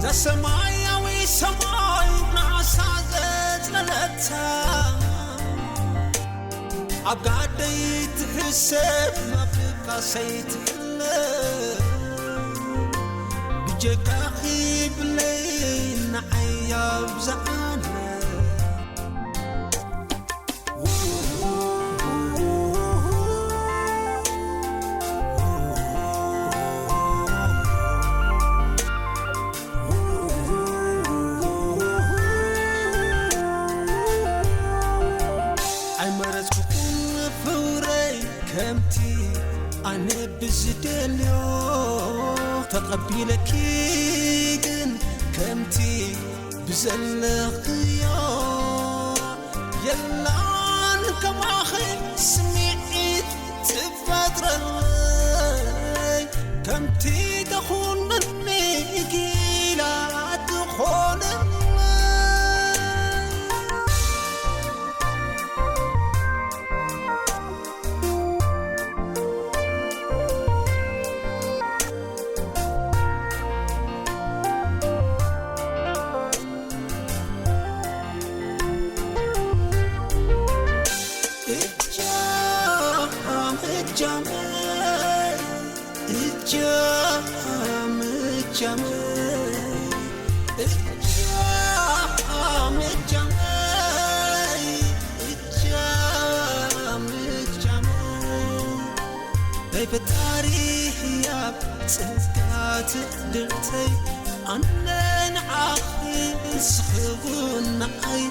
እዛ ሰማያዊ ሰማይ ናሳ ዘጽለለታ፣ ኣብ ጋደይ ትሕሰብ፣ ኣብ ድቃሰይ ትሕለ። ብጀካኺ ብለይ ንዓይ ኣብዝሓለ። ኣይመረጽኩን ፍቕረይ ከምቲ ኣነ ብዝደልዮ፣ ተቐቢለኪ ግን ከምቲ ብዘለኽዮ። የላን ከማኺ ስምዒት ትፈጥረለይ፣ ከምቲ ተኹነኒ ጊላ ትኾነለይ። እጃም እጃመይ፣ እጃም እጃመይ፣ እጃም እጃመይ፣ እጃም እጃመይ። ናይ ፈጣሪ ህያብ ጸጋ ትዕድልተይ፣ ኣነ ንዓኺ ንስኺ እውን ንዓይ፣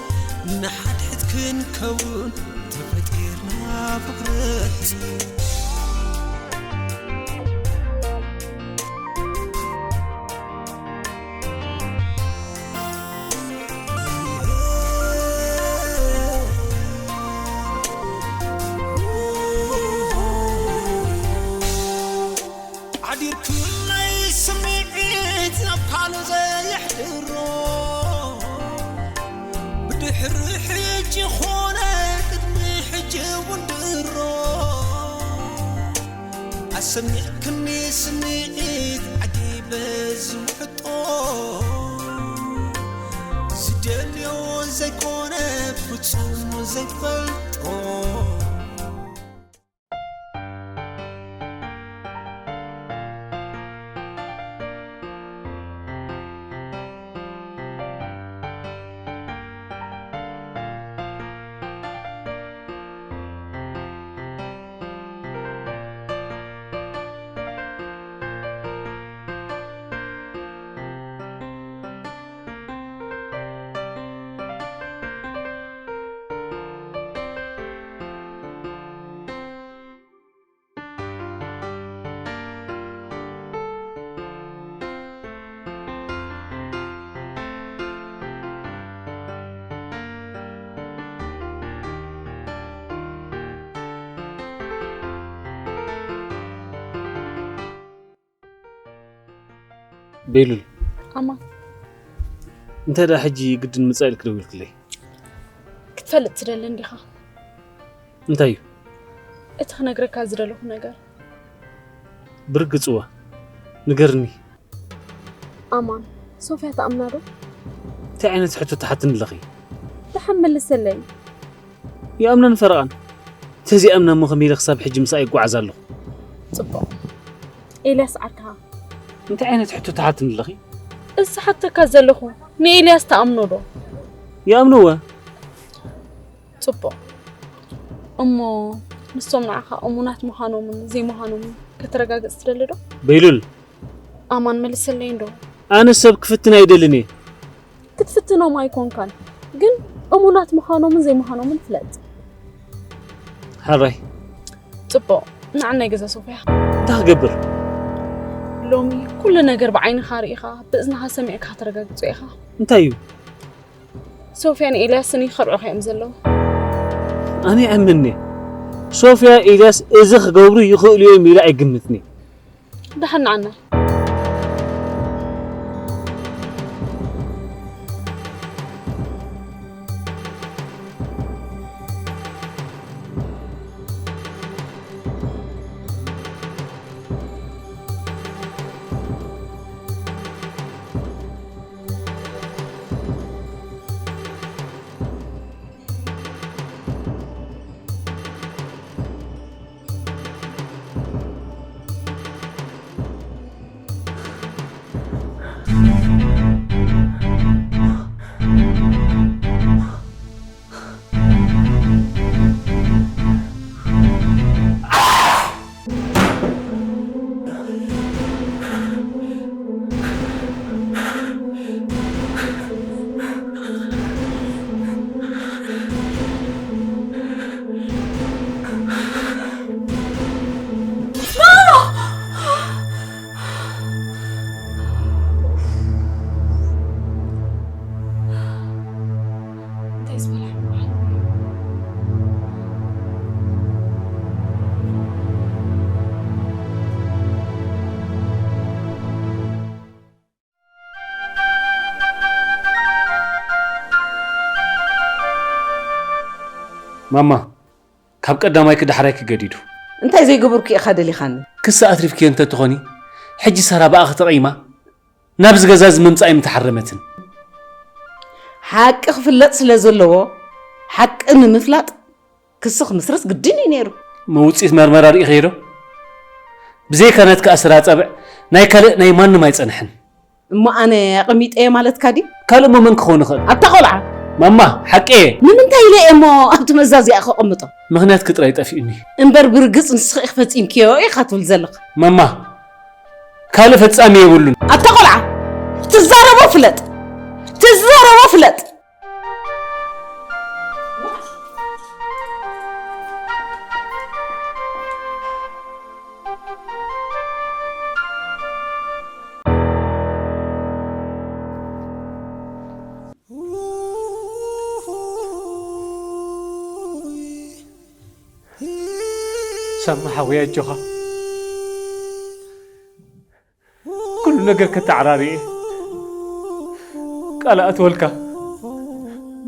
ንሓድሕድ ክንከውን ተፈጢርና ፍቕረይ። ሓዲርኩለይ ስምዒት ናብ ካልእ ዘየሕድሮ፣ ብድሕሪ ሕጂ ኾነ ቅድሚ ሕጂ እውን ድሮ፣ ኣሰሚዕክኒ ስምዒት ዓጊበ ዝውሕጦ፣ ዝደልዮ ዘይኮነ ፍጹም ዘይፈልጦ። ቤሉል፣ ኣማ፣ እንታይ ደኣ ሕጂ ግድን ምጻእ ኢልክ ደዊልክለይ? ክትፈልጥ ትደሊ እንዲኻ? እንታይ እዩ? እቲ ክነግረካ ዝደለኹ ነገር። ብርግጽዋ፣ ንገርኒ። ኣማን፣ ሶፍያ ትኣምና ዶ? እንታይ ዓይነት ሕቶ ትሓትኒ ኣለኺ? ደሓን መልሰለይ። ይኣምናን ፈረቓን። ተዘይኣምና እሞ ከመይ ኢለ ክሳብ ሕጂ ምስኣ ይጓዓዝ ኣለኹ? ጽቡቕ። ኤልያስ ዓርክኻ። እንታይ ዓይነት ሕቶ ትሓትኒ ኣለኺ? እዚ ሓተካ ዘለኹ፣ ንኤልያስ ትኣምኖ ዶ? ይኣምንዎ። ጽቡቕ። እሞ ንሶም ንዓኻ እሙናት ምዃኖምን ዘይምዃኖምን ከተረጋግጽ ትደሊ ዶ? በይሉል። ኣማን መልሰለይ እንዶ። ኣነ ሰብ ክፍትን ኣይደልን እየ። ክትፍትኖም ኣይኮንካን፣ ግን እሙናት ምዃኖምን ዘይምዃኖምን ፍለጥ። ሕራይ። ጽቡቕ። ንዓ ናይ ገዛ ሶፍያ። እንታይ ክገብር? ሎሚ ኩሉ ነገር ብዓይንኻ ርኢኻ፣ ብእዝንኻ ሰሚዕካ ከተረጋግጾ ኢኻ። እንታይ እዩ? ሶፍያን ኤልያስን ይኸርዑኻ እዮም ዘለዉ። ኣነ ይኣምንኒ። ሶፍያ ኤልያስ እዚ ክገብሩ ይኽእሉ እዮም ኢለ ኣይግምትኒ። ደሓን ንዓና። ማማ፣ ካብ ቀዳማይኪ ዳሕራይኪ ገዲዱ። እንታይ ዘይገበርኩ ኢኻ ደሊኻኒ? ክሲ ኣትሪፍክዮ እንተ ትኾኒ፣ ሕጂ ሳራ ብኣኺ ተቐይማ፣ ናብዚ ገዛ እዚ ምምጻእ ኣይምተሓረመትን። ሓቂ ክፍለጥ ስለ ዘለዎ፣ ሓቂ ንምፍላጥ ክሲ ክምስርት ግድን እዩ ነይሩ። መውጽኢት መርመራ ርኢኸዮ ዶ? ብዘይካ ናትካ ኣሰራጻብዕ ናይ ካልእ ናይ ማንም ኣይጸንሐን። እሞ ኣነ ኣቐሚጠየ ማለትካ ድዩ? ካልእ እሞ መን ክኸውን ይኽእል? ኣታ ቆልዓ! ማማ፣ ሓቂ እየ። ንምንታይ ኢለ እየ እሞ ኣብቲ መዛዚኣ ከቐምጦ? ምኽንያትኪ ጥራይ ጠፊኡኒ። እምበር ብርግጽ ንስኺ ኢኺ ፈጺምክዮ ኢኻ ትብል ዘለኻ። ማማ፣ ካልእ ፈጻሚ የብሉን። ኣታ ቆልዓ! ትዛረቦ ፍለጥ! ትዛረቦ ፍለጥ! ሳሚ ሓወይ ኣጆኻ። ኩሉ ነገር ከተዓራርየ ቃል ኣትወልካ።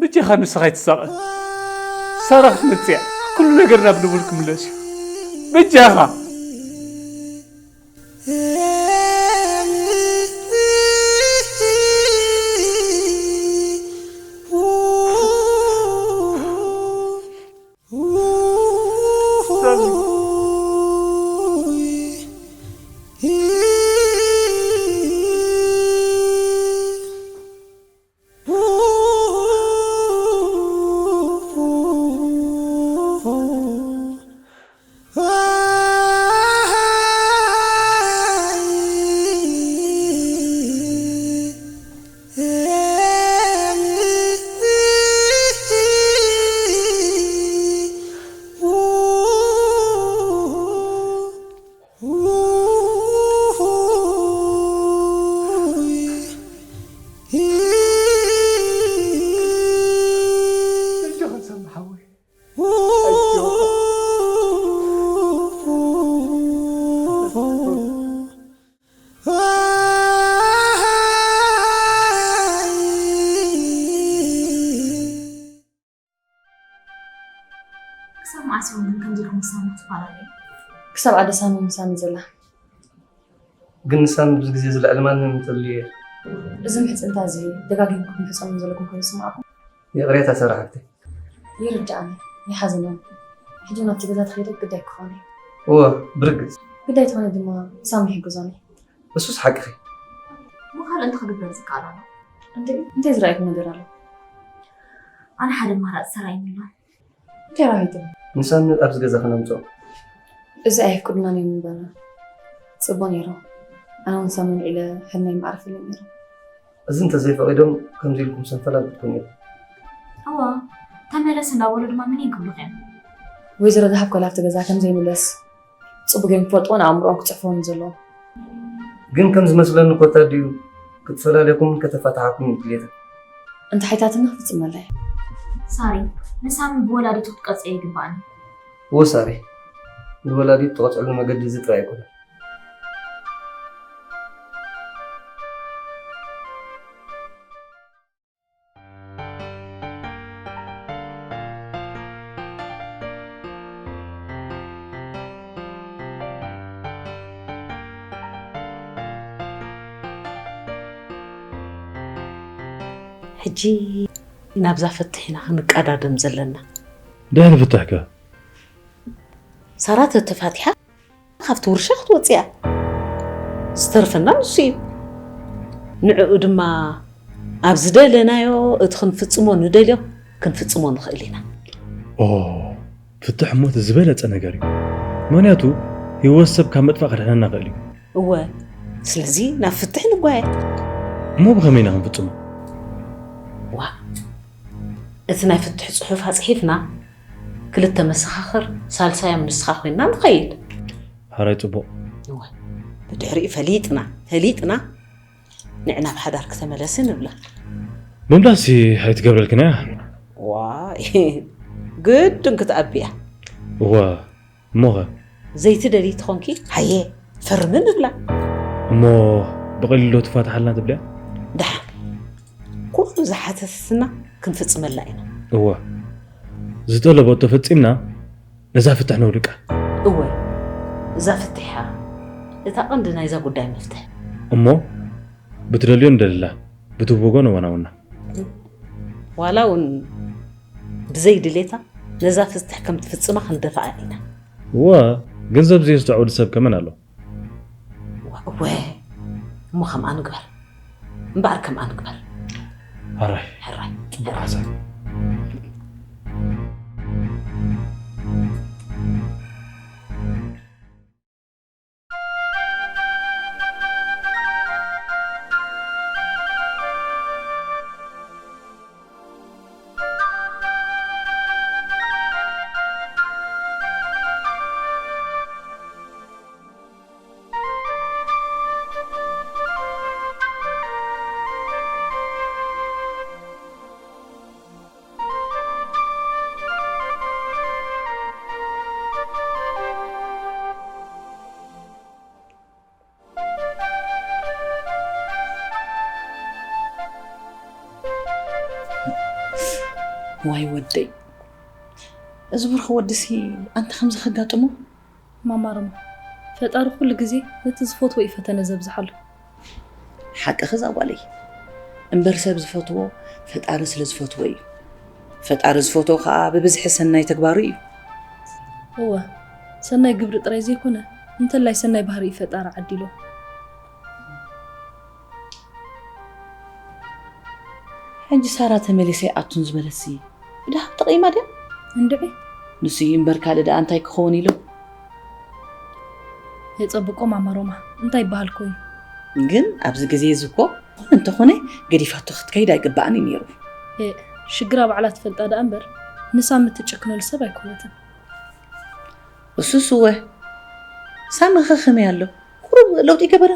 በጃኻ ንስኻ ኣይትሳቐ። ሳራ ክትመጽእ እያ። ኩሉ ነገር ናብ ንቡር ክምለስ እዩ። በጃኻ። ክሳብ መዓስ እዮም ግን ከምዚ ኢልኩም ምሳና ትፈላለዩ? ክሳብ ኣደ ሳሚ ምሳኒ ዘላ። ግን ንሳሚ ብዙ ግዜ ዝለዕሊ ማንም ተልዩ እየ። እዚ ምሕጽንታ እዚ ደጋጊምኩም ምሕጸኑ ዘለኩም ኮይኑ ይስምዓኩም? ይቕሬታ ሰራሕቲ። ይርድኣኒ፣ ይሓዝን እውን። ሕጂ እውን ኣብቲ ገዛ ተኸይደ ግዳይ ክኾን እዩ። እወ፣ ብርግጽ። ግዳይ ተኾነ ድማ ሳሚ ይሕግዞኒ። እሱስ ሓቅኺ። እሞ ካልእ እንታይ ክግበር ዝከኣል ኣሎ? እንዴ፣ እንታይ ዝረኣየኩም ነገር ኣሎ? ኣነ ሓደ ኣማራጺ ተራእዩኒ ኣሎ። እንታይ ረኣይኩም? ንሳሚ ኣብዚ ገዛ ክነምጽኦ። እዚ ኣየፍቅዱናን እዮም እምበር ጽቡቕ ነይሩ። ኣነ እውን ሳሚ ኣልዒለ ሕልመይ ምዓርፍለይ ነይሩ። እዚ እንተዘይፈቒዶም ከምዚ ኢልኩም ሰንፈላል ክትኮኑ ኢኹም። እዋ፣ ተመለስ እንዳበሉ ድማ ምን ክብሉኻ እዮም? ወይዘሮ ዝሃብ ከላ ኣብቲ ገዛ ከምዘይምለስ ጽቡቕ ገይሮም ክፈልጥዎን ኣእምሮኦም ክጽሕፍዎን ዘለዎም። ግን ከም ዝመስለኒ ኮታ ድዩ ክትፈላልየኩምን ከተፋትሓኩምን እዩ ድሌታ። እንተ ሓይታትና ክፍጽመላ እየ። ሳሪ፣ ንሳሚ ብወላዲቱ ክትቀጽዮ ይግባእኒ። እወ ሳሪ፣ ንወላዲት ትቐጽዐሉ መገዲ እዚ ጥራይ ኣይኮነን። ሕጂ ናብዛ ፍትሕ ኢና ክንቀዳደም ዘለና። ድሕሪ ፍትሕ ከ? ሳራ ተተፋቲሓ ካብቲ ውርሻ ክትወጽእ እያ። ዝተርፈና ንሱ እዩ። ንዕኡ ድማ ኣብ ዝደለናዮ እቲ ክንፍጽሞ ንደልዮ ክንፍጽሞ ንኽእል ኢና። ኦ፣ ፍትሕ እሞ እቲ ዝበለጸ ነገር እዩ። ምኽንያቱ ህይወት ሰብ ካብ ምጥፋእ ከድሕነና ይኽእል እዩ። እወ፣ ስለዚ ናብ ፍትሕ ንጓየ። እሞ ብኸመይ ኢና ክንፍጽሞ? ዋ፣ እቲ ናይ ፍትሕ ጽሑፍ ኣጽሒፍና ክልተ መሰኻኽር ሳልሳዮም ንስኻ ኮይንና ንኸይድ። ሓራይ ጽቡቕ። እወ፣ ብድሕሪኡ ፈሊጥና፣ ፈሊጥና ንዕና ብሓዳር ክተመለሲ ንብላ። ምምላስ ኣይትገብረልክን እያ። ዋይ፣ ግድን ክትኣቢ እያ። እወ፣ እሞኸ? ዘይትደልዪ ተኾንኪ፣ ሃየ፣ ፈርሚ ንብላ። እሞ ብቐሊሉ ዶ ትፋትሓልና ትብልያ? ደሓን። ኩሉ ዝሓተተትና ክንፍጽመላ ኢና። እወ። ዝጠለቦ ተፈጺምና ነዛ ፍትሕ ነውድቃ። እወ፣ እዛ ፍትሕ እያ እታ ቀንዲ ናይዛ ጉዳይ መፍትሕ። እሞ ብትደልዮ ንደልላ፣ ብትብጎ ነወናውና። ዋላ እውን ብዘይ ድሌታ ነዛ ፍትሕ ከም ትፍጽማ ክንደፍኣ ኢና። እወ፣ ገንዘብ ዘየስተውዕል ሰብ ከመን ኣሎ? እወ፣ እሞ ከምኣ ንግበር። እምበኣር ከምኣ ንግበር። ሕራይ፣ ሕራይ። ጽቡቕ ሓሳብ። ዋይ ወደይ፣ እዚ ብርኺ ወድሲ ኣንተ ከምዚ ከጋጥሞ? ማማ ሮማ፣ ፈጣሪ ኩሉ ግዜ ነቲ ዝፈትዎ እዩ ፈተነ ዘብዝሓሉ። ሓቅኺ እዛ ጓለይ፣ እምበር ሰብ ዝፈትዎ ፈጣሪ ስለ ዝፈትዎ እዩ። ፈጣሪ ዝፈትዎ ከዓ ብብዝሒ ሰናይ ተግባሩ እዩ። እወ፣ ሰናይ ግብሪ ጥራይ ዘይኮነ እንተላይ ሰናይ ባህሪ እዩ ፈጣሪ ዓዲሎ። ሕጂ ሳራ ተመሊሰ ይኣቱን ዝበለሲ ብድሃብ ተቐይማ ድያ? እንድዒ። ንሱ እዩ እምበር ካልእ ደኣ እንታይ ክኸውን ኢሉ? የጸብቆ ማማ ሮማ፣ እንታይ ይበሃል ኮይኑ? ግን ኣብዚ ግዜ እዚ እኮ ዝኾነ እንተኾነ ገዲፋቶ ክትከይድ ኣይግባኣን እዩ ነይሩ። ኤእ፣ ሽግራ ባዕላ ትፈልጣ ደኣ እምበር ንሳሚ ትጭክነሉ ሰብ ኣይኮነትን። እሱስ እወ፣ ሳሚ ኸ ከመይ ኣሎ? ቁሩብ ለውጢ ገበረ?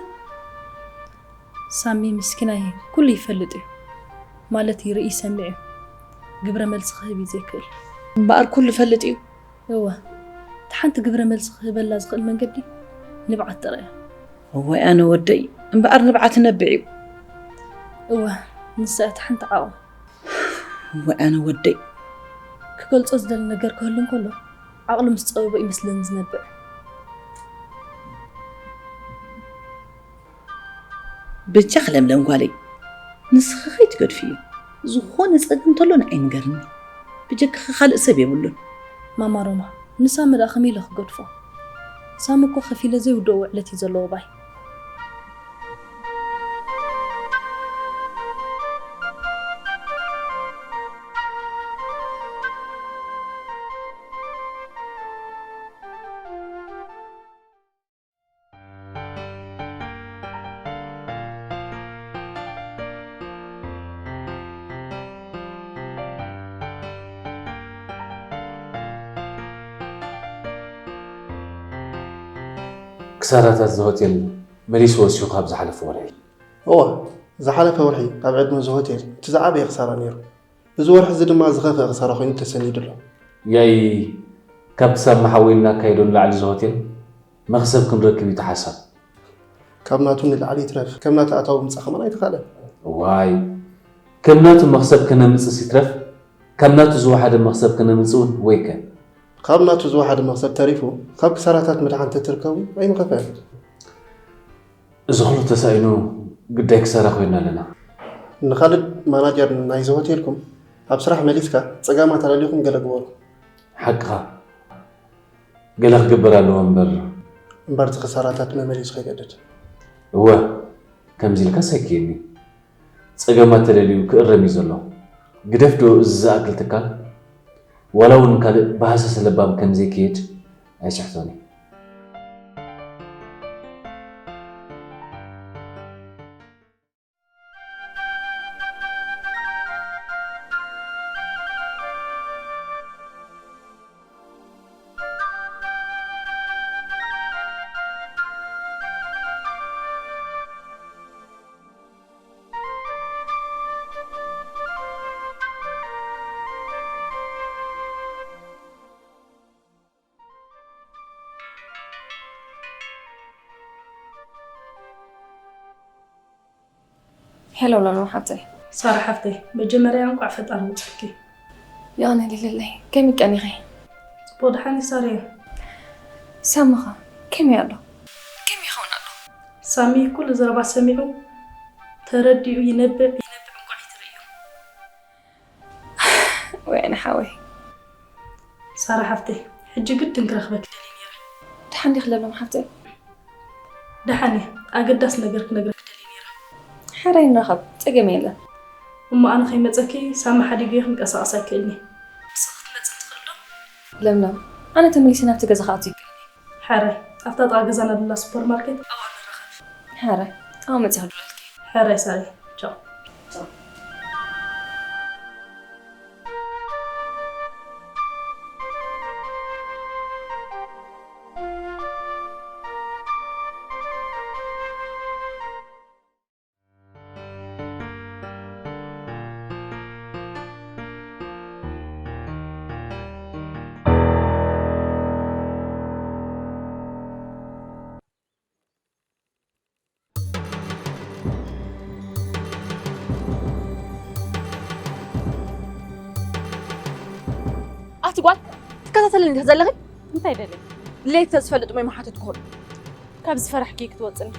ሳሚ ምስኪናይ ኩሉ ይፈልጥ እዩ። ማለት ይርኢ ይሰምዕ እዩ። ግብረ መልሲ ክህብ እዩ ዘይክእል። እምበኣር ኩሉ ይፈልጥ እዩ። እወ፣ እቲ ሓንቲ ግብረ መልሲ ክህበላ ዝኽእል መንገዲ ንብዓት ጥራይ እዩ። እወ ኣነ ወደይ፣ እምበኣር ንብዓት ነብዕ እዩ። እወ፣ ንሳ እቲ ሓንቲ ዓቕሚ። እወ ኣነ ወደይ። ክገልጾ ዝደሊ ነገር ክህሉ እንከሎ ዓቕሉ ምስ ጸበቦ ይመስለኒ ዝነብዕ። በጃኺ ለምለም ጓለይ፣ ንስኺ ከይትገድፍዮ። ዝኾነ ጸገም እንተሎ ንዓይ ንገርኒ። ብጀካኺ ካልእ ሰብ የብሉን። ማማ ሮማ፣ ንሳሚ ደኣ ከመይ ኢለ ክገድፎ? ሳሚ እኮ ከፊለ ዘይውድኦ ውዕለት እዩ ዘለዎ ባይ። ክሳራታት እዚ ሆቴል መሊሱ ወሲኹ ካብ ዝሓለፈ ወርሒ። እወ፣ ዝሓለፈ ወርሒ ኣብ ዕድመ እዚ ሆቴል እቲ ዝዓበየ ክሳራ ነይሩ። እዚ ወርሒ እዚ ድማ ዝኸፍአ ክሳራ ኮይኑ ተሰኒዱ ኣሎ። ያይ፣ ካብቲ ሳሚ ሓወይ እናካየዶ ንላዕሊ እዚ ሆቴል መኽሰብ ክንረክብ እዩ እቲ ሓሳብ። ካብ ናቱ ንላዕሊ ይትረፍ ከም ናቱ ኣታዊ ምጻእ ከማን ኣይተኻእለን። እዋይ፣ ከም ናቱ መኽሰብ ከነምጽእስ ይትረፍ ካብ ናቱ ዝወሓደ መኽሰብ ከነምጽእ እውን ወይከ። ካብ ናቱ ዝወሓደ መኽሰብ ተሪፉ ካብ ክሳራታት ምድሓን ተትርከቡ ኣይምኸፍአን። እዚ ኩሉ ተሳኢኑ ግዳይ ክሳራ ኮይና ኣለና። ንኻልድ ማናጀር ናይዚ ሆቴልኩም ኣብ ስራሕ መሊስካ ጸገማት ኣለሊኹም ገለ ግበሩ። ሓቅኻ ገለ ክግበር ኣለዎ እምበር። እምበር እቲ ክሳራታት መመሊሱ ከይገድድ። እወ ከምዚ ኢልካስ ኣይክየኒ። ጸገማት ተለልዩ ክእረም እዩ ዘሎ። ግደፍ ዶ እዚ ዝኣክል ትካል ዋላ እውን ካልእ ብሃሰሰ ለባም ከምዘይክየድ ኣይስሕቶን እዩ። ሄሎ ለምለም ሓብተይ። ሳራ ሓፍተይ መጀመርያ እንቋዕ ፈጣሪ ኣውፀኪ። የቐንየለይ ልለይ፣ ከመይ ቀኒኺ? ጽቡቕ፣ ደሓን እየ ሳርየ። ሳሚኸ ከመይ ኣሎ? ከመይ ይኸውን ኣሎ? ሳሚ ኩሉ ዘረባ ሰሚዑ ተረዲኡ ይነብዕ ይነብዕ፣ እንቋዕ ኣይትርእዮ። ወይኒ ሓወይ። ሳራ ሓፍተይ፣ ሕጂ ግድን ክረኽበኪ ደልየ ነይረ። ደሓን ዲኺ ለምለም ሓፍተይ? ደሓን እየ። ኣገዳሲ ነገር ክነግረኪ ደልየ ነይረ። ሓራይ ንራኸብ፣ ጸገም የለን። እሞ ኣነ ከይመጸኪ ሳሚ ሓዲገዮ ክንቀሳቐስ ኣይክእልን እየ። ንስኺ ክትመጽኒ ትኽእሊ ዶ? ለምለም፣ ኣነ ተመሊሰ ናብቲ ገዛ ክኣቱ ይክእል እየ። ሓራይ፣ ኣብታ ጥቓ ገዛና ዘላ ሱፐርማርኬት ኣብኣ ንራኸብ። ሓራይ፣ ኣብኣ መጺኣ ክድውለልኪ። ሓራይ ሳሪ፣ ቻው። ቻው። ኣቲ ጓል፣ ትከታተልኒ ዲኺ ዘለኺ? እንታይ ደልየ? ለይቲ ተዝፈልጥ እሞ ኣይምሓተትኩኹን። ካብ ዝፈራሕኪ ክትወጽኒ።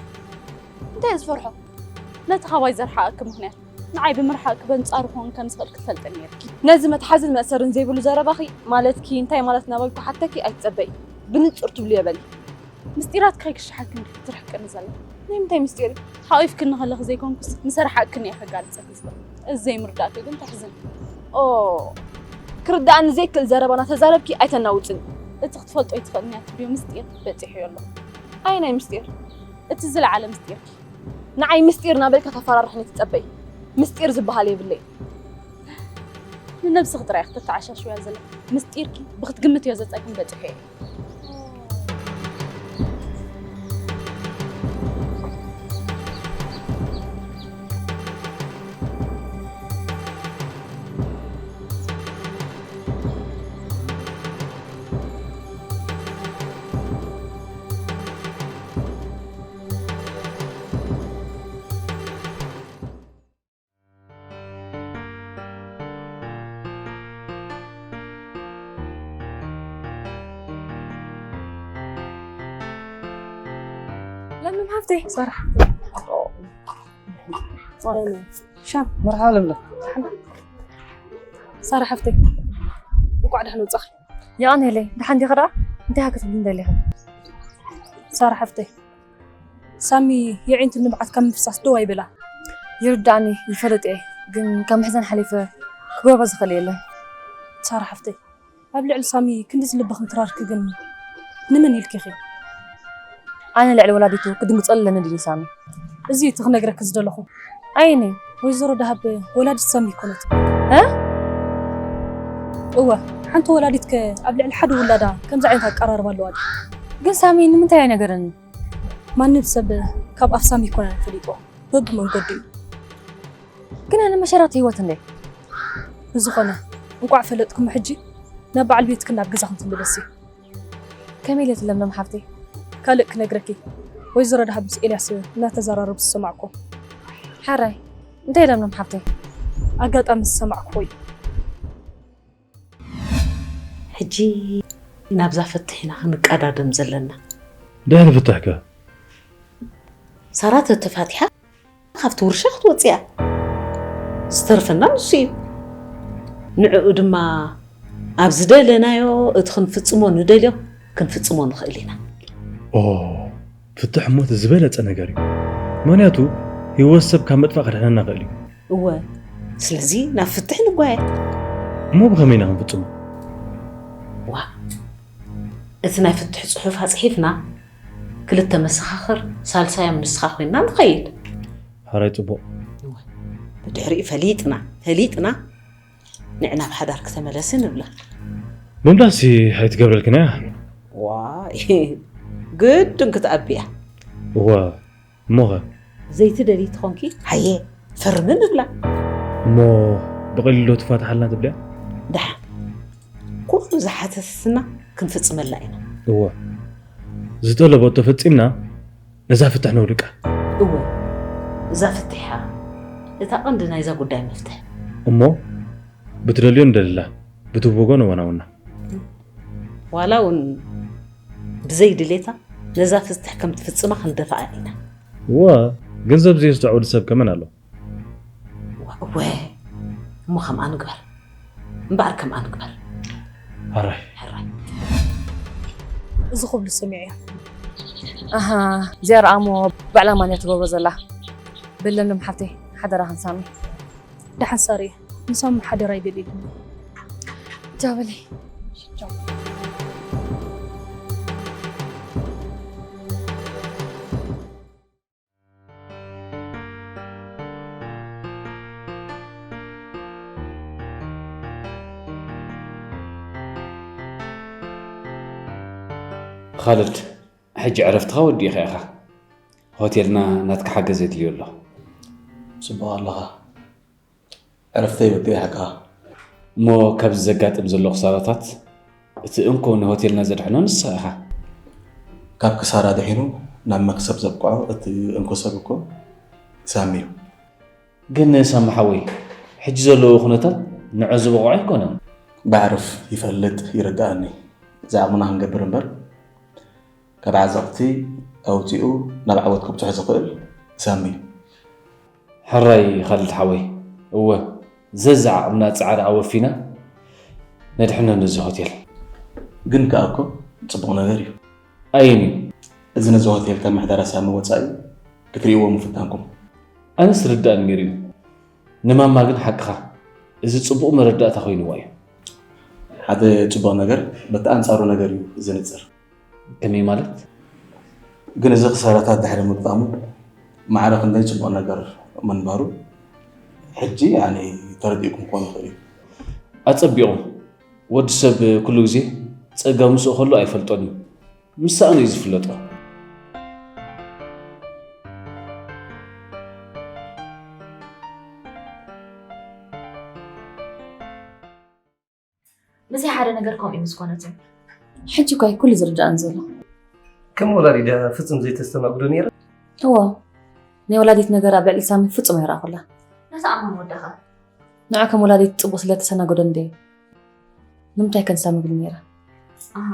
እንታይ እየ ዝፈርሖ? ነቲ ካባይ ዘርሓቐኪ ምኽንያት፣ ንዓይ ብምርሓቕኪ በንጻሩ ክኸውን ከም ዝኽእል ክትፈልጢ ነይርኪ። ነዚ መትሓዝን መእሰርን ዘይብሉ ዘረባኺ፣ ማለትኪ እንታይ ማለት እናበልኩ ሓተኪ ኣይትጸበዪ። ብንጹር ትብልዮ በሊ። ምስጢራትኪ ከይክሽሓልኪ እንዲኺ ትርሕቅኒ ዘለኺ። ናይ ምንታይ ምስጢር እዩ? ሓቒፍክኒ ከለኺ ዘይኮንኩስ፣ ምስ ኣርሓቕክኒ እየ ከጋልጸኪ ዝኽእል። እዚ ዘይምርዳእኪ ግን ተሕዝን። ኦ፣ ክርድኣኒ ዘይክእል ዘረባ እናተዛረብኪ ኣይተናውጽኒ። እቲ ክትፈልጦ ኣይትኽእልን እያ ትብልዮ ምስጢር በጺሐዮ ኣለኹ። ኣየናይ ምስጢር? እቲ ዝለዓለ ምስጢርኪ። ንዓይ ምስጢር እናበልካ ተፈራርሕኒ ትጸበይ። ምስጢር ዝበሃል የብለይ። ንነብስኺ ጥራይ ክትተዓሻሽውያ ዘለኺ። ምስጢርኪ ብክትግምትዮ ዘጸግም በጺሑ እየ። ለምለም ሓፍተይ። ሳራ ሓፍተይ። ሻም። መርሓባ ለምለም። ሳራ ሓፍተይ፣ እንቋዕ ደሓን ወጻኺ። የቐንየለይ፣ ደሓን ዲኺ ደኣ? እንታይ ክትብልኒ ደሊኺ? ሳራ ሓፍተይ፣ ሳሚ የዒንቱ ንብዓት ካብ ምፍሳስ ደው ኣይበላ። ይርዳእኒ፣ ይፈልጥ እየ፣ ግን ካብ ምሕዘን ሓሊፈ ክገብሮ ዝኽእል የለን። ሳራ ሓፍተይ፣ ኣብ ልዕሊ ሳሚ ክንድዚ ልብኺ ምትራርኪ ግን ንመን ኢልኪ ኢኺ? ኣነ ልዕሊ ወላዲቱ ክድንግጸሉ ኣለኒ ድዩ ሳሚ? እዚ እቲ ክነግረኪ ዝደለኹ። ኣየነይ? ወይዘሮ ደሃብ ወላዲት ሳሚ ኣይኮነትን። እ? እወ፣ ሓንቲ ወላዲት ከ ኣብ ልዕሊ ሓደ ውላዳ ከምዚ ዓይነት ኣቀራርባ ኣለዋ ድዩ? ግን ሳሚ ንምንታይ ኣይነገረንን? ማንም ሰብ ካብ ኣፍ ሳሚ ኣይኮነን ፈሊጥዎ፣ በብመንገዱ እዩ። ግን ኣነ መሸራቲ ህይወት እንዴ? ብዝኾነ፣ እንቋዕ ፈለጥኩሞ ሕጂ ናብ በዓል ቤትክን ናብ ገዛኽን ትምለሲ። ከመይ ኢለ ለምለም ሓፍተይ? ካልእ ክነግረኪ፣ ወይዘሮ ደሃብ ምስ ኤልያስ እናተዘራረቡ ዝሰማዕኩ። ሓራይ፣ እንታይ ለምለም ሓፍተይ? ኣጋጣሚ ዝሰማዕኩ እዩ። ሕጂ ናብዛ ፍትሕ ኢና ክንቀዳደም ዘለና። ድሕሪ ፍትሕ ከ? ሳራ ተተፋቲሓ ካብቲ ውርሻ ክትወጽእ እያ። ዝተርፈና ንሱ እዩ። ንዕኡ ድማ ኣብ ዝደለናዮ፣ እቲ ክንፍጽሞ ንደልዮ ክንፍጽሞ ንኽእል ኢና። ኦ፣ ፍትሕ እሞ እቲ ዝበለጸ ነገር እዩ። ምኽንያቱ ህይወት ሰብ ካብ ምጥፋእ ከድሕነና ይኽእል እዩ። እወ፣ ስለዚ ናብ ፍትሕ ንጓየ። እሞ ብኸመይ ኢና ክንፍጽሞ? ዋ፣ እቲ ናይ ፍትሕ ጽሑፍ ኣጽሒፍና፣ ክልተ መሰኻኽር፣ ሳልሳዮም ንስኻ ኮይንና ንኸይድ። ሕራይ ጽቡቕ። እወ፣ ብድሕሪኡ ፈሊጥና፣ ፈሊጥና፣ ንዕ ናብ ሓዳር ክተመለሲ ንብላ። ምምላስሲ ኣይትገብረልክን እያ። ዋይ፣ ግድን ክትኣቢ እያ። እወ፣ እሞኸ? ዘይትደልዪ ተኾንኪ፣ ሃየ፣ ፈርሚ ንብላ። እሞ ብቐሊሉ ዶ ትፋትሓልና ትብልያ? ደሓን፣ ኩሉ ዝሓተተትና ክንፍጽመላ ኢና። እወ፣ ዝጠለቦቶ ፈጺምና ነዛ ፍትሕ ነውድቃ። እወ፣ እዛ ፍትሕ እያ እታ ቀንዲ ናይዛ ጉዳይ መፍትሕ። እሞ ብትደልዮ ንደልላ፣ ብትብጎ ንወናውና። ዋላ እውን ብዘይ ድሌታ ነዛ ፍትሕ ከም ትፍጽማ ክንደፍኣ ኢና። እወ፣ ገንዘብ ዘየስተውዕል ሰብ ከመን ኣሎ? እወ፣ እሞ ከምኣ ንግበር። እምበኣር ከምኣ ንግበር። ሕራይ። ሕራይ። እዚ ኩሉ ስሚዕዮ። ኣሃ፣ እዚኣ ረኣሞ ባዕላ ማን እያ ትገብሮ ዘላ? በል ለምለም ሓፍተይ፣ ሓደራኽን ሳሚ። ደሓን ሳሪ፣ ንሳሚ ሓደራ ይደልየኩም። ቻው በሊ። ኻልድ፣ ሕጂ ዕረፍትኻ ወዲእኻ ኢኻ። ሆቴልና ናትካ ሓገዝ የድልዮ ኣሎ። ጽቡቕ ኣለኻ። ዕረፍተይ ወዲኤ ሓቅኻ። እሞ ካብዚ ዘጋጥም ዘሎ ክሳራታት እቲ እንኮ ንሆቴልና ዘድሕኖ ንስኻ ኢኻ። ካብ ክሳራ ድሒኑ ናብ መክሰብ ዘብቅዖ እቲ እንኮ ሰብ እኮ ሳሚ እዩ። ግን ሳሚ ሓወይ፣ ሕጂ ዘለዎ ኩነታት ንዑ ዝበቕዖ ኣይኮነን። ባዕርፍ ይፈልጥ ይርድኣኒ። ዝዓቕምና ክንገብር እምበር ካብ ዓዘቕቲ ኣውፂኡ ናብ ዓወት ከብፅሖ ዝኽእል ሳሚ እዩ። ሕራይ ኻልድ ሓወይ፣ እወ ዘዝዓቕምና ፃዕሪ ኣወፊና ነድሕኖ ነዚ ሆቴል። ግን ከኣ እኮ ፅቡቕ ነገር እዩ። ኣየን እዩ? እዚ ነዚ ሆቴል ካብ ምሕደራ ሳሚ ወፃኢ ክትርእይዎ ምፍታንኩም። ኣነስ ርዳእ ነይሩ እዩ። ንማማ ግን ሓቅኻ፣ እዚ ፅቡቕ መረዳእታ ኮይንዋ እዩ። ሓደ ፅቡቕ ነገር በቲ ኣንፃሩ ነገር እዩ ዝንፅር። ከመይ ማለት? ግን እዚ ክሳራታት ድሕሪ ምግጣሙ ማዕረ ክንደይ ፅቡቕ ነገር ምንባሩ ሕጂ ኣነ ተረዲእኩም ክኾን ይኽእል እዩ። ኣፀቢቑ። ወዲ ሰብ ኩሉ ግዜ ፀጋ ምስኡ ከሎ ኣይፈልጦን እዩ። ምስ ሰኣኑ እዩ ዝፍለጦ። ምስይ ሓደ ነገር ከምኡ እዩ ምስ ኮነትን። ሕጂ እኳ እዩ ኩሉ ዝርድኣን ዘሎ። ከም ወላዲት ድያ ፍጹም ዘይተስተናግዶ ነይራ? እወ፣ ናይ ወላዲት ነገር ኣብ ልዕሊ ሳሚ ፍጹም ኣይረኣኹላ። ነታ ኣማን ወዳኻ ንዓ ከም ወላዲት ጽቡቕ ስለ ተሰናገዶ እንደ ንምንታይ ከን ሳሚ ብል ነይራ? ኣሃ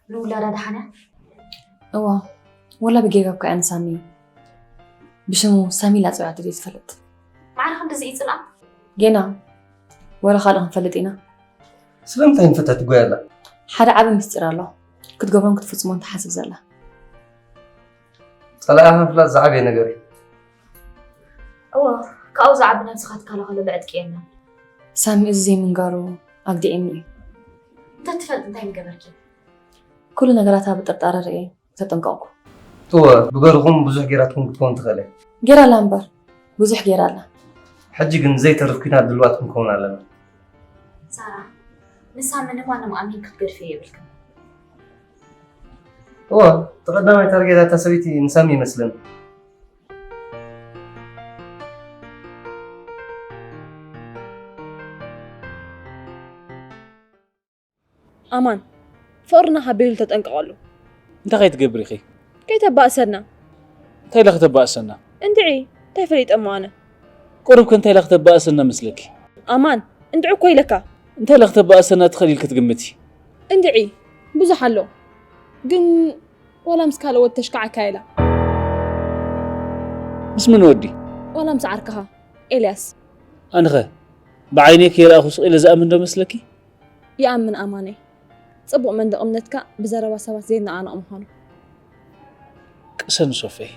ንውላዳ ደሓን እያ? እዋ፣ ወላ ብጌጋ እኳ እያ ንሳሚ ብሽሙ ሳሚ ኢላ ጽውዓቶ ዘይትፈልጥ። ማዕረ ክንድዚ ይጽልኣ? ጌና ወረ ካልእ ክንፈልጥ ኢና። ስለምንታይ ንፈታ ትጎያ ኣላ? ሓደ ዓቢ ምስጢር ኣሎ ክትገብሮን ክትፍጽሞን ትሓስብ ዘላ። ጸላእኻ ምፍላጥ ዝዓበየ ነገር እዩ። እወ፣ ካብኡ ዝዓቢ ነብስኻ ትከላኸለሉ ዕጥቂ የለን። ሳሚ እዚ ዘይምንጋሩ ኣግዲዕኒ እዩ። እንተትፈልጥ እንታይ ምገበርኪ? ኩሉ ነገራታ ብጥርጣረ ርእየ ተጠንቀቕኩ። እወ፣ ብገርኹም ብዙሕ ጌራትኩም ክትከውን ትኽእል እያ። ጌራ ኣላ እምበር ብዙሕ ጌራ ኣላ። ሕጂ ግን ዘይተርፍ ኲናት ድልዋት ክንከውን ኣለና። ሳራ፣ ንሳሚ ንማንም ኣሚን ክትገድፍዮ የብልክን። እወ፣ እቲ ቀዳማይ ታርጌት እታ ሰበይቲ ንሳሚ ይመስለኒ። ኣማን፣ ፍቕርና ሃቢሉ ተጠንቀቐሉ። እንታይ ከይትገብሪ ኢኺ? ከይተባእሰና። እንታይ ኢለ ክተባእሰና? እንድዒ፣ እንታይ ፈሊጠ እሞ ኣነ? ቁሩብ ከ እንታይ ኢለ ክተባእሰና መስለኪ? ኣማን፣ እንድዒ እኮ ኢለካ። እንታይ ኢለ ክተባእሰና ትኽእል ኢልኪ ትግምቲ? እንድዒ፣ ብዙሕ ኣሎ። ግን ዋላ ምስ ካልኦት ተሽካዓካ ኢላ። ምስ መን ወዲ? ዋላ ምስ ዓርክኻ ኤልያስ። ኣነኸ ብዓይነይ ከይረኣኹ ስቕ ኢለ ዝኣምን ዶ መስለኪ? ይኣምን ኣማነይ። ጽቡቕ መንደቕ እምነትካ ብዘረባ ሰባት ዘይነቓነቕ ምዃኑ። ቅሰን ሶፈይ።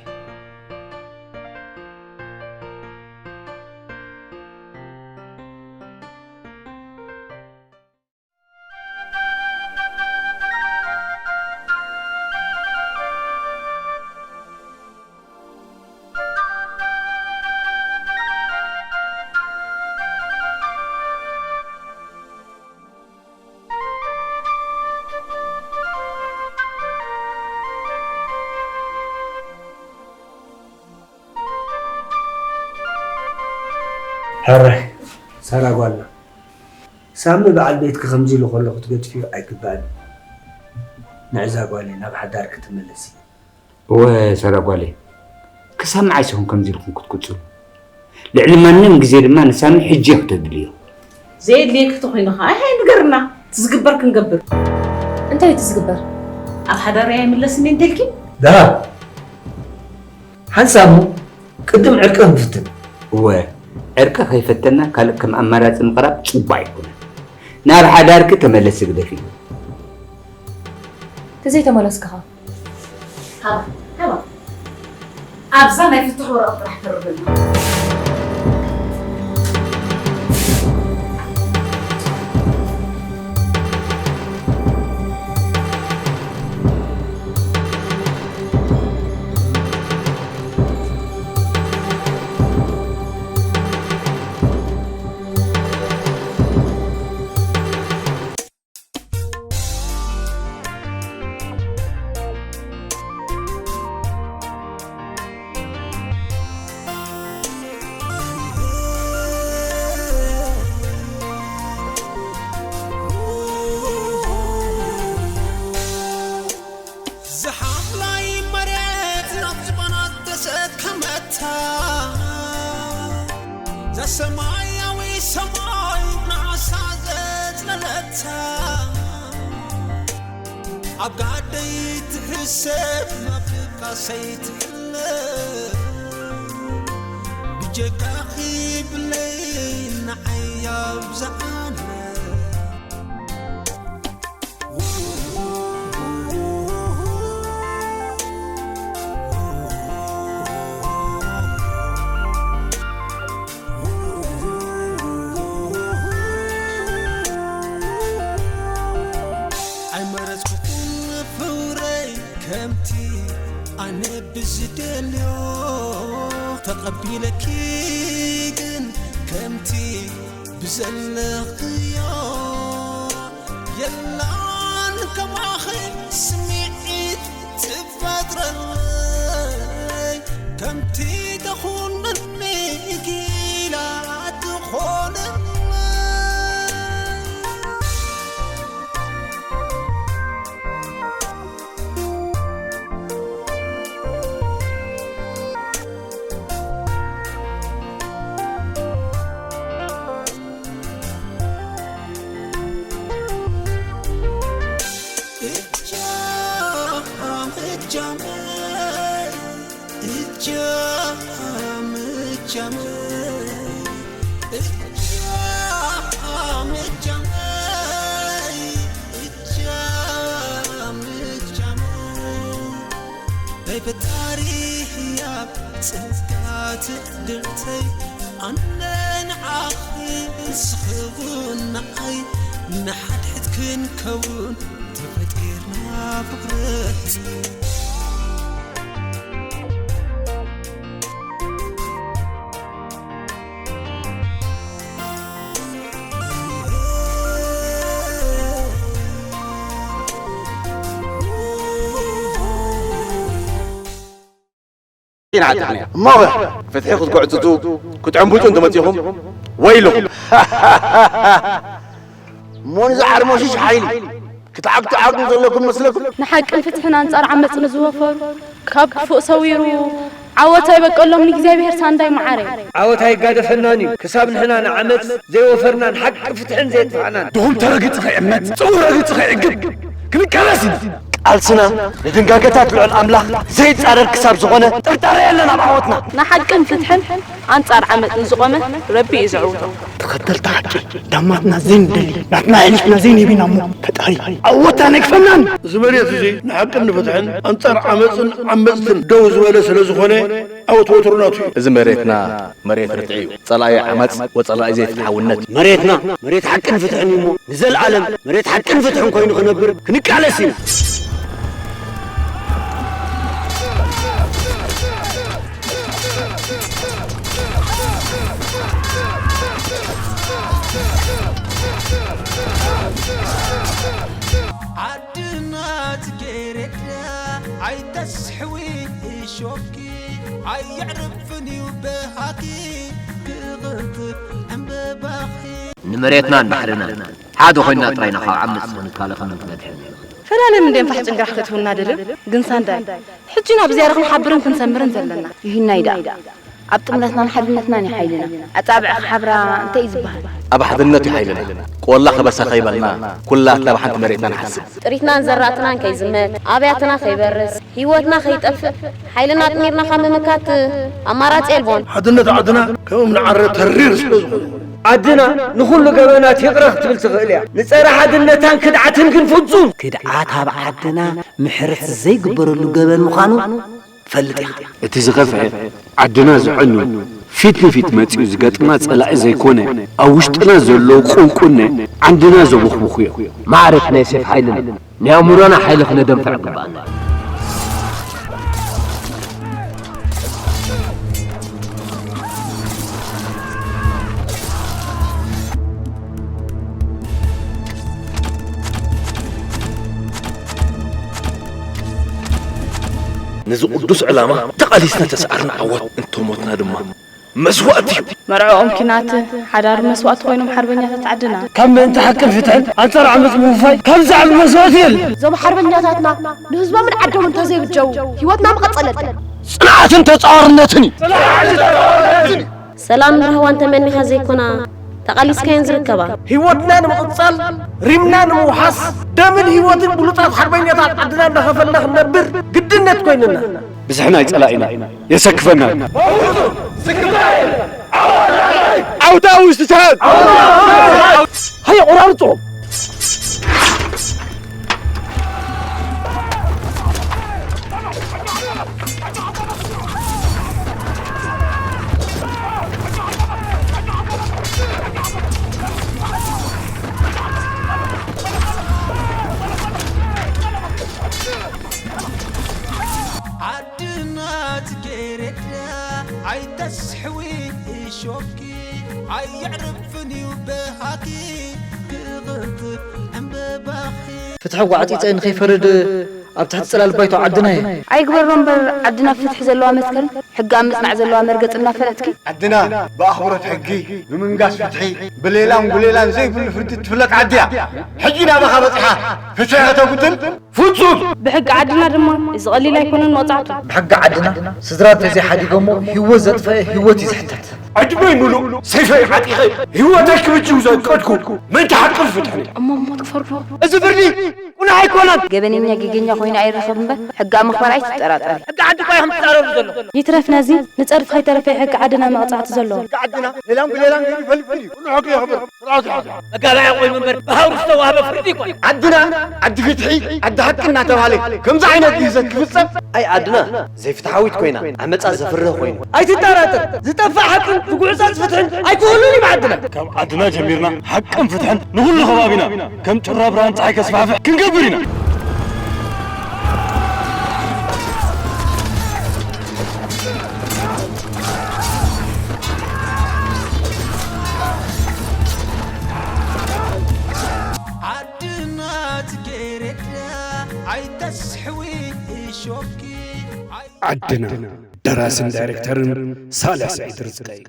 ሕራይ ሳራ ጓልና፣ ሳሚ በዓል ቤትኪ ከምዚ ኢሉ ከሎ ክትገድፍዮ ኣይግባእን እዩ። ንዕዛ ጓለይ ናብ ሓዳርኪ ትምለሲ። እወ ሳራ ጓለይ፣ ክሳብ መዓስ ኢኹም ከምዚ ኢልኩም ክትቅጽሉ? ልዕሊ ማንም ግዜ ድማ ንሳሚ ሕጂ እየ ክተድልዮ። ዘየድልየኪ ተኾይኑ ኸዓ፣ ኣይ፣ ንገርና። ትዝግበር ክንገብር። እንታይ እዩ ትዝግበር? ኣብ ሓዳረይ ኣይምለስን እየ እንተልኪ? ደሃብ። ሓንሳብ እሞ ቅድም ዕርቂ ክንፍትን። እወ፣ ዕርቂ ከይፈተና ካልእ ከም ኣማራጺ ምቕራብ ጽቡቕ ኣይኮነን። ናብ ሓዳርኪ ተመለሲ ግደፊ። ተዘይተመለስክኻ? ሃባ፣ ሃባ። ኣብዛ ናይ ፍትሕ ወረቐት ጥራሕ ፈርመልና። ዝሓምላይ መሬት ናብ ዝባና ተሰከመታ፣ ዘሰማያዊ ሰማይ ንዓሳ ዘጽለለታ፣ ኣብ ጋደይ ትሕሰብ፣ ኣብ ድቃሰይ ትሕለብ፣ ብጀካኺ ብለይ ንዓይ ኣብዝሓለ። ኣይመረጽኩኹን ፍቕረይ ከምቲ ኣነ ብዝደልዮ፣ ተቐቢለኪ ግን ከምቲ ብዘለኽዮ። የላን ከማኺ ስምዒት ትፈጥረለይ፣ ከምቲ ተኹነኒ ጊላ ትኾነለይ። ናይ ፈጣሪ ህያብ ጸጋ ትዕድልተይ፣ ኣነ ንዓኺ ንስኺ እውን ንዓይ፣ ንሓድሕድ ክንከውን ተፈጢርና ፍቕረት። ኢና ዓጢቕና። እሞ ፍትሒ ክትጉዕጽጹ፣ ክትዕንብጩ እንተመጺኹም፣ ወይልኹም። እሞ ንዚ ዓርሞሽሽ ሓይሊ ክትዓግቱ ዓቕሚ ዘለኩም መስለኩም? ንሓቅን ፍትሕን ኣንጻር ዓመጽ ንዝወፈሩ፣ ካብ ክፉእ ሰዊሩ ዓወት ኣይበቀሎም ንእግዚኣብሔር ሳንዳይ መዓረይ። ዓወት ኣይጋደፈናን እዩ፣ ክሳብ ንሕና ንዓመጽ ዘይወፈርናን ሓቂ ፍትሕን ዘየጥፋእናን። ድኹም ተረጊጹ ከይዕመጽ፣ ጽቡቕ ረጊጹ ከይዕግብ ክንቃለስ ኢና። ቃልስና ንድንጋገታት ልዑል ኣምላኽ ዘይጻረር ክሳብ ዝኾነ ጥርጣረ የለን ኣብ ዓወትና። ንሓቅን ፍትሕን ኣንጻር ዓመጽ ንዝቖመ ረቢ እዩ ዘዕውቶ። ተኸተልቲ ሓቂ ዳማትና ዘይንደሊ፣ ናትና ኣሕሊፍና ዘይንህብ ኢና እሞ ፈጣሪ ዓወትና ኣይክፈናን። እዚ መሬት እዚ ንሓቅን ንፍትሕን ኣንጻር ዓመጽን ዓመጽትን ደው ዝበለ ስለ ዝኾነ፣ ዓወት ወትሩ ናቱ እዩ። እዚ መሬትና መሬት ርትዒ እዩ። ጸላኢ ዓመጽ ወጸላኢ ዘይፍትሓውነት። መሬትና መሬት ሓቅን ፍትሕን እዩ እሞ፣ ንዘለኣለም መሬት ሓቅን ፍትሕን ኮይኑ ክነብር ክንቃለስ ኢና። ዓድና ጽጌረዳ ኣይተስሕዊ እሾኪ፣ ኣየዕርፍን እዩ በሃኪ ክቕንጥብ ዕምበባኺ። ንመሬትናን ባሕርናን ሓደ ኮይንና ጥራይ ኢና ካብ ዓመጽ ክንከላኸልን ክንድሕንን። ፈላለም እንድዮም ፋሕ ጭንጋሕ ከትህቡና ደልዮም፣ ግን ሳንዳይ፣ ሕጂ ኢና ብዝያዳ ክንሓብርን ክንሰምርን ዘለና። ይህናይ ደኣ፣ ኣብ ጥምረትናን ሓድነትናን እዩ ሓይልና። ኣጻብዕኻ ሓብራ እንታይ እዩ ዝበሃል? ኣብ ሓድነት እዩ ሓይልና። ቆላ ከበሳ ከይበልና፣ ኩላትና ኣብ ሓንቲ መሬትና ንሓስብ። ጥሪትናን ዘራእትናን ከይዝመት፣ ኣብያትና ከይበርስ፣ ህይወትና ከይጠፍእ፣ ሓይልና ኣጥሚርና ካብ ምምካት ኣማራጺ የልቦን። ሓድነት ዓድና ከም እምኒ ዓረ ተሪር ስለ ዝኾነ፣ ዓድና ንኹሉ ገበናት ይቕረ ክትብል ትኽእል እያ። ንጸረ ሓድነታን ክድዓትን ግን ፍጹም ክድዓት ኣብ ዓድና ምሕረት ዘይግበረሉ ገበን ምዃኑ ትፈልጥ ኢኻ። እቲ ዝኸፍአ፣ ዓድና ዘዕኑ፣ ፊት ንፊት መጺኡ ዝገጥማ ጸላኢ ዘይኮነ፣ ኣብ ውሽጥና ዘሎ ቁንቁነ ዓንድና ዘቦኽቦኹ እዮም። ማዕረ እቲ ናይ ሴፍ ሓይልና፣ ናይ ኣእምሮና ሓይሊ ክነደንፍዕ ይግባኣና። ነዚ ቅዱስ ዕላማ ተቓሊስና ተሰዓርና ዓወት፣ እንተሞትና ድማ መስዋእቲ እዩ። መርዕኦም ኲናት፣ ሓዳር መስዋእቲ ኮይኖም ሓርበኛታት ዓድና። ካብ ምእንቲ ሓቅን ፍትሕን ኣንጻር ዓመጽ ምውፋይ ካብ ዝዓቢ መስዋእቲ የለን። እዞም ሓርበኛታትና ንህዝቦምን ዓዶምን እንተዘይብጀው ህይወትና ምቐጸለትን። ጽንዓትን ተጻዋርነትን እዩ። ሰላምን ራህዋን ተመኒኻ ዘይኮና ተቓሊስካየን ዝርከባ። ህይወትና ንምቕጻል፣ ሪምና ንምውሓስ፣ ደምን ህይወትን ብሉጻት ሓርበኛታት ዓድና እናኸፈልና ክንነብር ግድነት ኮይንና። ብዝሕና ኣይጸላኢና፣ የሰክፈና። ዓውታ ውሽጢ ቻት። ሃየ ቆራርጾ። ዓድና ጽጌረዳ ኣይተስሕዊ እሾኪ፣ ኣየዕርፍን እዩ በሃኪ ክቕንጥብ ዕምበባኺ። ፍትሒ ጓዕጺጸ ንኸይፈርድ ኣብ ትሕቲ ጽላል ባይቶ ዓድና እየ። ኣይግበሮ እምበር ዓድና ፍትሒ ዘለዋ መትከል፣ ሕጊ ኣብ ምጽናዕ ዘለዋ መርገጽ እናፈለጥኪ። ዓድና ብኣኽብሮት ሕጊ፣ ብምንጋስ ፍትሒ፣ ብሌላን ጉሌላን ዘይብሉ ፍርዲ ትፍለጥ ዓዲ እያ። ሕጂ ናባኻ በጺሓ ፍትሒ ከተጉድል ፍጹም! ብሕጊ ዓድና ድማ እዚ ቀሊል ኣይኮነን መቕጻዕቱ። ብሕጊ ዓድና ስድራ እንተዘይሓዲጎሞ ህይወት ዘጥፈአ ህይወት እዩ ዝሕተት። ዕድመይ ምሉእ ሰይፈይ ዓጢቐ ህይወተይ ክብጅው ዘቀድኩ ምእንቲ ሓቅን ፍትሕን እየ። እሞ ሞት ክፈርዶ? እዚ ፍርዲ ቁኑዕ ኣይኮነን። ገበነኛ ጌገኛ ኮይኑ ኣይረኸብ እምበር ሕጊ ኣብ ምኽባር ኣይትጠራጠሪ። ሕጊ ዓዲ እኳ ኢኹም ትጻረሩ ዘለኹም። ይትረፍ ነዚ ንጸድፊ ከይተረፈ ሕጊ ዓድና መቕጻዕቲ ዘለዎ። ሕጊ ዓድና ሌላን ብሌላን ገይሩ ይፈልፍል እዩ። ኩሉ ሕጊ የኽብር። ስርዓት ይሓዝ። መጋባእያ ኮይኑ እምበር ብሃውሪ ዝተዋህበ ፍርዲ ኣይኮነን። ዓድና ዓዲ ፍትሒ፣ ዓዲ ሓቂ እናተባህለ ከምዚ ዓይነት ግህሰት ክፍጸም። ኣይ ዓድና ዘይፍትሓዊት ኮይና ዓመጻ ዘፍርህ ኮይኑ። ኣይትጠራጠር፣ ዝጠፍእ ሓቅን ዝጉዕጸጽ ፍትሕን ኣይክህሉን እዩ ዓድና። ካብ ዓድና ጀሚርና ሓቅን ፍትሕን ንኹሉ ከባቢና ከም ጩራ ብርሃን ጸሓይ ከስፋሕፍሕ ክንገብር ኢና። ዓድና ጽጌረዳ ኣይተስሕዊ እሾኪ ኣይ- ዓድና። ደራስን ዳይሬክተርን ሳልሕ ስዒድ ርዝቀይ።